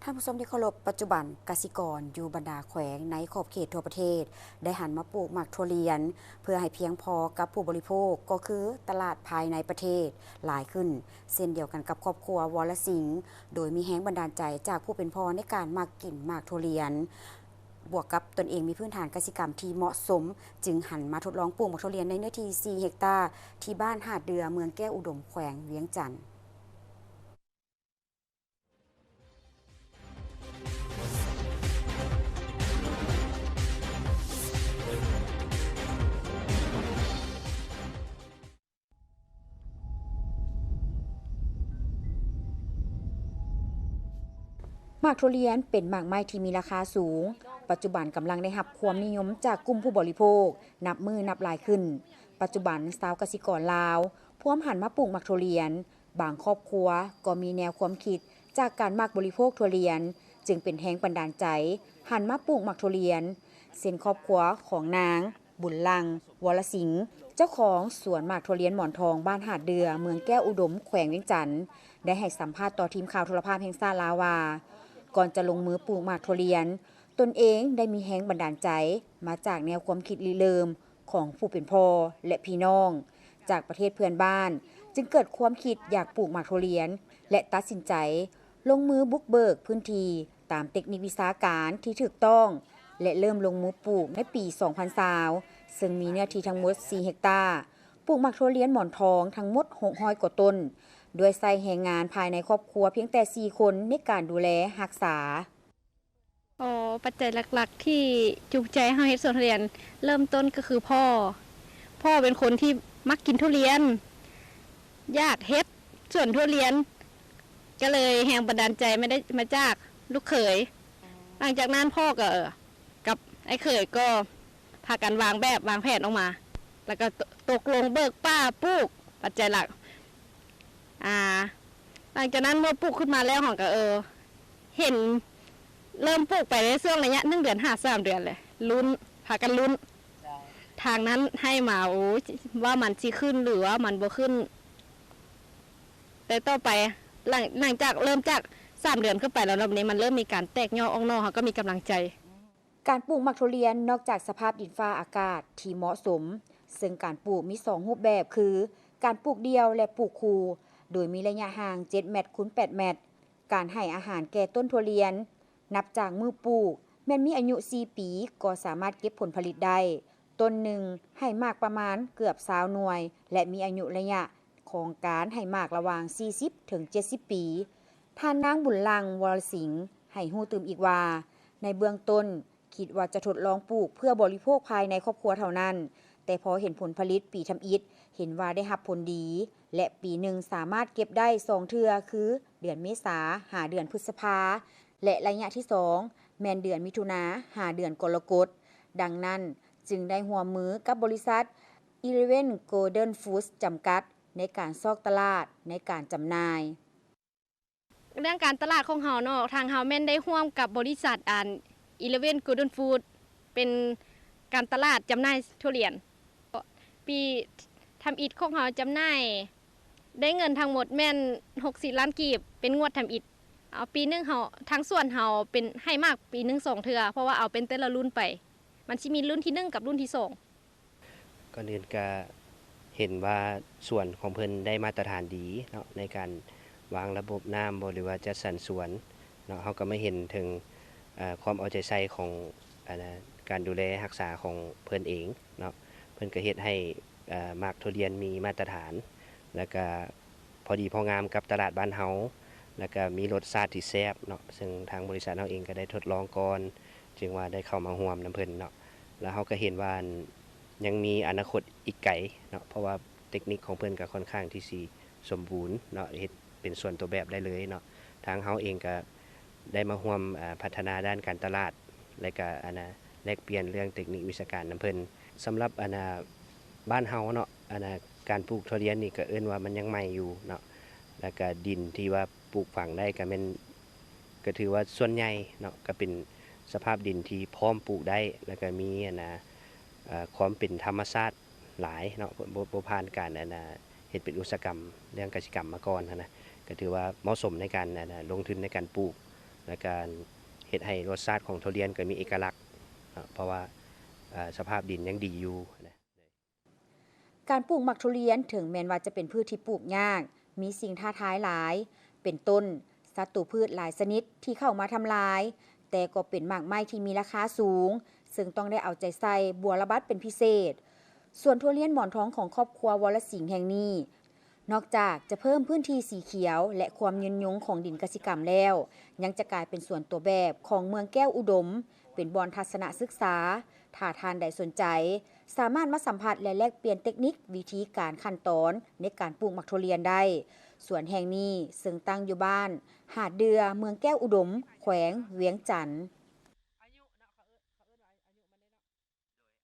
ທ່ານຜູ້ຊົມທີ່ເຄົາລົບ, ປັດຈຸບັນກະສິກອນຢູ່ບັນດາແຂວງໃນຂອບເຂດທົ່ວປະເທດ ໄດ້ຫັນມາປູກໝາກຖົ່ວລຽນ ເພື່ອໃຫ້ພຽງພໍກັບຜູ້ບໍລິໂພກ ກໍຄືຕະຫຼາດພາຍໃນປະເທດຫຼາຍຂຶ້ນ ເຊັ່ນດຽວກັນກັບຄອບຄົວວໍລະສິງ ໂດຍມີແຮງບັນດານໃຈຈາກຜູ້ເປັນພໍ່ໃນການມັກກິນໝາກຖົ່ວລຽນ ບວກກັບຕົນເອງມີພື້ນຖານກະສິກຳທີ່ເໝາະສົມ ຈຶ່ງຫັນມາທົດລອງປູກໝາກຖົ່ວລຽນໃນເນື້ອທີ່ສີ່ເຮັກຕາ ທີ່ບ້ານຫາດເດື່ອ ເມືອງແກ້ວອຸດົມ ແຂວງວຽງຈັນ. ໝາກຖົ່ວລຽນເປັນໝາກໄມ້ທີ່ມີລາຄາສູງ, ປັດຈຸບັນກຳລັງໄດ້ຮັບຄວາມນິຍົມຈາກກຸ່ມຜູ້ບໍລິໂພກນັບມື້ນັບຫຼາຍຂຶ້ນ. ປັດຈຸບັນຊາວກະສິກອນລາວພວມຫັນມາປູກໝາກຖົ່ວລຽນ, ບາງຄອບຄົວກໍມີແນວຄວາມຄິດຈາກການມັກບໍລິໂພກຖົ່ວລຽນ ຈຶ່ງເປັນແຮງບັນດານໃຈຫັນມາປູກໝາກຖົ່ວລຽນ ເຊັ່ນຄອບຄົວຂອງນາງ ບຸນຫຼັ່ງ ວໍລະສິງ ເຈົ້າຂອງສວນໝາກຖົ່ວລຽນໝອນທອງ ບ້ານຫາດເດື່ອ ເມືອງແກ້ວອຸດົມ ແຂວງວຽງຈັນ ໄດ້ໃຫ້ສຳພາດຕໍ່ທີມຂ່າວໂທລະພາບແຫ່ງຊາດລາວວ່າ ກ່ອນຈະລົງມືປູກໝາກຖົ່ວລຽນ, ຕົນເອງໄດ້ມີແຮງບັນດານໃຈມາຈາກແນວຄວາມຄິດລິເລີ່ມຂອງຜູ້ເປັນພໍ່ ແລະ ພີ່ນ້ອງຈາກປະເທດເພື່ອນບ້ານ, ຈຶ່ງເກີດຄວາມຄິດຢາກປູກໝາກຖົ່ວລຽນ ແລະ ຕັດສິນໃຈລົງມືບຸກເບີກພື້ນທີ່ ຕາມເຕັກນິກວິຊາການທີ່ຖືກຕ້ອງ ແລະ ເລີ່ມລົງມືປູກໃນປີສອງພັນຊາວ ເຊິ່ງມີເນື້ອທີ່ທັງໝົດສີ່ເຮັກຕາ, ປູກໝາກຖົ່ວລຽນໝອນທອງທັງໝົດຫົກຮ້ອຍກວ່າຕົ້ນ, ດ້ວຍໃຊ້ແຮງງານພາຍໃນຄອບຄົວພຽງແຕ່ສີ່ຄົນໃນການດູແລຮັກສາ. ອໍ ປັດໄຈຫຼັກໆທີ່ຈູງໃຈໃຫ້ເຮົາເຮັດສວນທຸລຽນ ເລີ່ມຕົ້ນກໍຄືພໍ່. ພໍ່ເປັນຄົນທີ່ມັກກິນທຸລຽນ, ຢາກເຮັດສວນທຸລຽນ, ກໍເລີຍແຮງບັນດານໃຈມາໄດ້ ມາຈາກລູກເຂີຍ. ຫຼັງຈາກນັ້ນພໍ່ກໍ ກັບອ້າຍເຂີຍກໍພາກັນວາງແບບວາງແຜນອອກມາ ແລ້ວກໍຕົກລົງເບີກປ່າປູກ ປັດໄຈຫຼັກ. ອ່າ ຫຼັງຈາກນັ້ນເມື່ອປູກຂຶ້ນມາແລ້ວ ເຮົາກໍ ເອີ ເຫັນເລີ່ມປູກໄປໃນຊ່ວງໄລຍະໜຶ່ງເດືອນຫາສາມເດືອນແຫຼະ ລຸ້ນ ພາກັນລຸ້ນ. ທາງນັ້ນໃຫ້ມາ ໂອ້ຍ ວ່າມັນຊິຂຶ້ນ ຫຼືວ່າມັນບໍ່ຂຶ້ນ. ແຕ່ຕໍ່ໄປ ຫຼັງ ຫຼັງຈາກ ເລີ່ມຈາກສາມເດືອນຂຶ້ນໄປແລ້ວ ດອກນີ້ມັນເລີ່ມມີການແຕກຍົອອກໜໍ່ ເຮົາກໍມີກຳລັງໃຈ. ການປູກໝາກຖົ່ວລຽນ ນອກຈາກສະພາບດິນຟ້າອາກາດທີ່ເໝາະສົມ, ເຊິ່ງການປູກມີສອງຮູບແບບ ຄື ການປູກດ່ຽວ ແລະ ປູກຄູ່, ໂດຍມີໄລຍະຫ່າງເຈັດແມັດຄູນແປດແມັດ. ການໃຫ້ອາຫານແກ່ຕົ້ນຖົ່ວລຽນ ນັບຈາກມື້ປູກ ແມ່ນມີອາຍຸສີ່ປີ ກໍສາມາດເກັບຜົນຜະລິດໄດ້. ຕົ້ນໜຶ່ງໃຫ້ໝາກປະມານເກືອບຊາວໜ່ວຍ ແລະ ມີອາຍຸໄລຍະຂອງການໃຫ້ໝາກລະຫວ່າງສີ່ສິບເຖິງເຈັດສິບປີ. ທ່ານນາງ ບຸນຫຼັ່ງ ວໍລະສິງ ໃຫ້ຮູ້ຕື່ມອີກວ່າ ໃນເບື້ອງຕົ້ນຄິດວ່າຈະທົດລອງປູກເພື່ອບໍລິໂພກພາຍໃນຄອບຄົວເທົ່ານັ້ນ, ແຕ່ພໍເຫັນຜົນຜະລິດປີທຳອິດ ເຫັນວ່າໄດ້ຮັບຜົນດີ ແລະ ປີໜຶ່ງສາມາດເກັບໄດ້ສອງເທື່ອ ຄື ເດືອນເມສາ ຫາເດືອນພຶດສະພາ ແລະ ໄລຍະທີສອງ ແມ່ນເດືອນມິຖຸນາ ຫາເດືອນກໍລະກົດ. ດັ່ງນັ້ນ ຈຶ່ງໄດ້ຮ່ວມມືກັບບໍລິສັດ Eleven Golden Foods ຈຳກັດ ໃນການຊອກຕະຫຼາດໃນການຈຳໜ່າຍ. ເລື່ອງການຕະຫຼາດຂອງເຮົາເນາະ, ທາງເຮົາແມ່ນໄດ້ຮ່ວມກັບບໍລິສັດ ອັນ Eleven Golden Foods ເປັນການຕະຫຼາດຈຳໜ່າຍຖົ່ວລຽນ. ປີທຳອິດຂອງເຮົາຈຳໜ່າຍໄດ້ເງິນທັງໝົດແມ່ນຫົກສິບລ້ານກີບ ເປັນງວດທຳອິດ. ເອົາ ປີໜຶ່ງເຮົາ ທາງສວນເຮົາເປັນໃຫ້ໝາກປີໜຶ່ງສອງເທື່ອ ເພາະວ່າເອົາເປັນແຕ່ລະລຸ້ນໄປ. ມັນຊິມີລຸ້ນທີໜຶ່ງກັບລຸ້ນທີສອງ. ກ່ອນອື່ນກະເຫັນວ່າສວນຂອງເພິ່ນໄດ້ມາດຕະຖານດີເນາະ ໃນການວາງລະບົບນ້ຳບໍ ຫຼືວ່າຈັດສັນສວນເນາະ. ເຮົາກໍມາເຫັນເຖິງ ເອີ ຄວາມເອົາໃຈໃສ່ຂອງ ອັນນະ ການດູແລຮັກສາຂອງເພິ່ນເອງເນາະ. ເພິ່ນກໍເຮັດໃຫ້ ເອີ ໝາກທຸລຽນມີມາດຕະຖານ ແລ້ວກະ ພໍດີພໍງາມກັບຕະຫຼາດບ້ານເຮົາ ແລ້ວກະມີລົດຊາດທີ່ແຊບເນາະ, ເຊິ່ງທາງບໍລິສັດເຮົາເອງກະໄດ້ທົດລອງກ່ອນ ຈຶ່ງວ່າໄດ້ເຂົ້າມາຮ່ວມນຳເພິ່ນເນາະ. ແລ້ວເຮົາກະເຫັນວ່າ ອັນ ຍັງມີອະນາຄົດອີກໄກເນາະ, ເພາະວ່າເຕັກນິກຂອງເພິ່ນກະຄ່ອນຂ້າງທີ່ຊິສົມບູນເນາະ, ເຮັດເປັນສວນຕົວແບບໄດ້ເລີຍເນາະ. ທາງເຮົາເອງກະໄດ້ມາຮ່ວມ ອາ ພັດທະນາດ້ານການຕະຫຼາດ ແລະກະ ອັນນະ ແລກປ່ຽນເລື່ອງເຕັກນິກວິຊາການນຳເພິ່ນ. ສຳລັບ ອັນນະ ບ້ານເຮົາເນາະ ອັນນະ ການປູກຖົ່ວລຽນນີ້ກະເອີ້ນວ່າມັນຍັງໃໝ່ຢູ່ເນາະ, ແລ້ວກະດິນທີ່ວ່າປູກຝັງໄດ້ກະແມ່ນ ກະຖືວ່າສ່ວນໃຫຍ່ເນາະ ກະເປັນສະພາບດິນທີ່ພ້ອມປູກໄດ້ ແລ້ວກະມີ ອັນນະ ເອີ ຄວາມເປັນທຳມະຊາດຫຼາຍເນາະ, ບໍ່ ບໍ່ຜ່ານການ ອັນນະ ເຮັດເປັນອຸດສາຫະກຳ ເລື່ອງກະສິກຳມາກ່ອນຫັ້ນນະ, ກະຖືວ່າເໝາະສົມໃນການ ອັນນະ ລົງທຶນໃນການປູກ. ແ ໃນການເຮັດໃຫ້ລົດຊາດຂອງທຸລຽນກໍມີເອກະລັກ ເພາະວ່າ ເອີ່ ສະພາບດິນຍັງດີຢູ່ນະ. ການປູກໝາກທຸລຽນເຖິງແມ່ນວ່າຈະເປັນພືດທີ່ປູກຍາກ, ມີສິ່ງທ້າທາຍຫຼາຍ ເປັນຕົ້ນສັດຕູພືດຫຼາຍຊະນິດທີ່ເຂົ້າມາທຳລາຍ, ແຕ່ກໍເປັນໝາກໄມ້ທີ່ມີລາຄາສູງ ເຊິ່ງຕ້ອງໄດ້ເອົາໃຈໃສ່ບົວລະບັດເປັນພິເສດ. ສວນຖົ່ວລຽນໝອນທອງຂອງຄອບຄົວວໍລະສິງແຫ່ງນີ້ ນອກຈາກຈະເພີ່ມພື້ນທີ່ສີຂຽວ ແລະ ຄວາມຍືນຍົງຂອງດິນກະສິກຳແລ້ວ, ຍັງຈະກາຍເປັນສວນຕົວແບບຂອງເມືອງແກ້ວອຸດົມ, ເປັນບ່ອນທັດສະນະສຶກສາ. ຖ້າທ່ານໃດສົນໃຈ, ສາມາດມາສຳຜັດ ແລະ ແລກປ່ຽນເຕັກນິກ, ວິທີການ, ຂັ້ນຕອນໃນການປູກໝາກຖົ່ວລຽນໄດ້. ສວນແຫ່ງນີ້ເຊິ່ງຕັ້ງຢູ່ບ້ານຫາດເດື່ອ, ເມືອງແກ້ວອຸດົມ, ແຂວງວຽງຈັນ.